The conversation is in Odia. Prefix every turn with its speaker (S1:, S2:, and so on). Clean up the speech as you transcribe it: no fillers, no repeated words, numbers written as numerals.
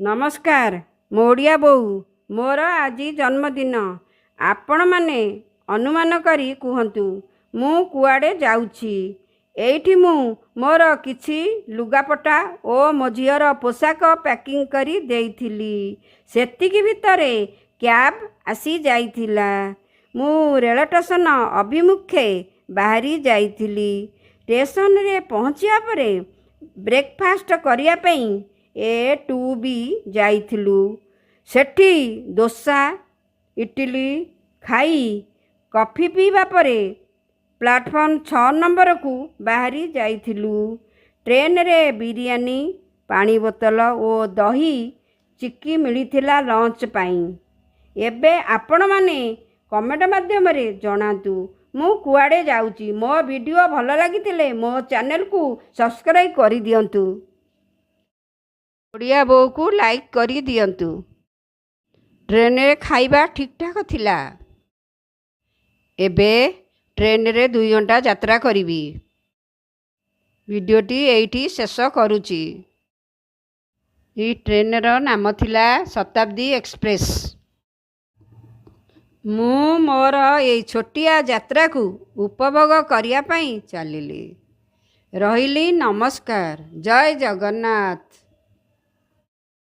S1: ନମସ୍କାର, ମୁଁ ଓଡ଼ିଆ ବୋଉ। ମୋର ଆଜି ଜନ୍ମଦିନ। ଆପଣମାନେ ଅନୁମାନ କରି କୁହନ୍ତୁ, ମୁଁ କୁଆଡ଼େ ଯାଉଛି। ଏଇଠି ମୁଁ ମୋର କିଛି ଲୁଗାପଟା ଓ ମୋ ଝିଅର ପୋଷାକ ପ୍ୟାକିଂ କରି ଦେଇଥିଲି। ସେତିକି ଭିତରେ କ୍ୟାବ୍ ଆସି ଯାଇଥିଲା। ମୁଁ ରେଳ ଷ୍ଟେସନ ଅଭିମୁଖେ ବାହାରି ଯାଇଥିଲି। ଷ୍ଟେସନରେ ପହଞ୍ଚିବା ପରେ ବ୍ରେକଫାଷ୍ଟ କରିବା ପାଇଁ ଏ ଟୁ ବି ଯାଇଥିଲୁ। ସେଠି ଦୋସା, ଇଟିଲି ଖାଇ କଫି ପିଇବା ପରେ ପ୍ଲାଟଫର୍ମ 6 ନମ୍ବରକୁ ବାହାରି ଯାଇଥିଲୁ। ଟ୍ରେନରେ ବିରିୟାନୀ, ପାଣି ବୋତଲ ଓ ଦହି ଚିକି ମିଳିଥିଲା ଲଞ୍ଚ ପାଇଁ। ଏବେ ଆପଣମାନେ କମେଣ୍ଟ ମାଧ୍ୟମରେ ଜଣାନ୍ତୁ, ମୁଁ କୁଆଡ଼େ ଯାଉଛି। ମୋ ଭିଡ଼ିଓ ଭଲ ଲାଗିଥିଲେ ମୋ ଚ୍ୟାନେଲକୁ ସବସ୍କ୍ରାଇବ୍ କରିଦିଅନ୍ତୁ। ଓଡ଼ିଆ ବୋଉକୁ ଲାଇକ୍ କରିଦିଅନ୍ତୁ। ଟ୍ରେନରେ ଖାଇବା ଠିକ୍ଠାକ୍ ଥିଲା। ଏବେ ଟ୍ରେନରେ 2 ଘଣ୍ଟା ଯାତ୍ରା କରିବି। ଭିଡ଼ିଓଟି ଏଇଠି ଶେଷ କରୁଛି। ଏହି ଟ୍ରେନର ନାମ ଥିଲା ଶତାବ୍ଦୀ ଏକ୍ସପ୍ରେସ୍। ମୁଁ ମୋର ଏଇ ଛୋଟିଆ ଯାତ୍ରାକୁ ଉପଭୋଗ କରିବା ପାଇଁ ଚାଲିଲି। ରହିଲି, ନମସ୍କାର, ଜୟ ଜଗନ୍ନାଥ।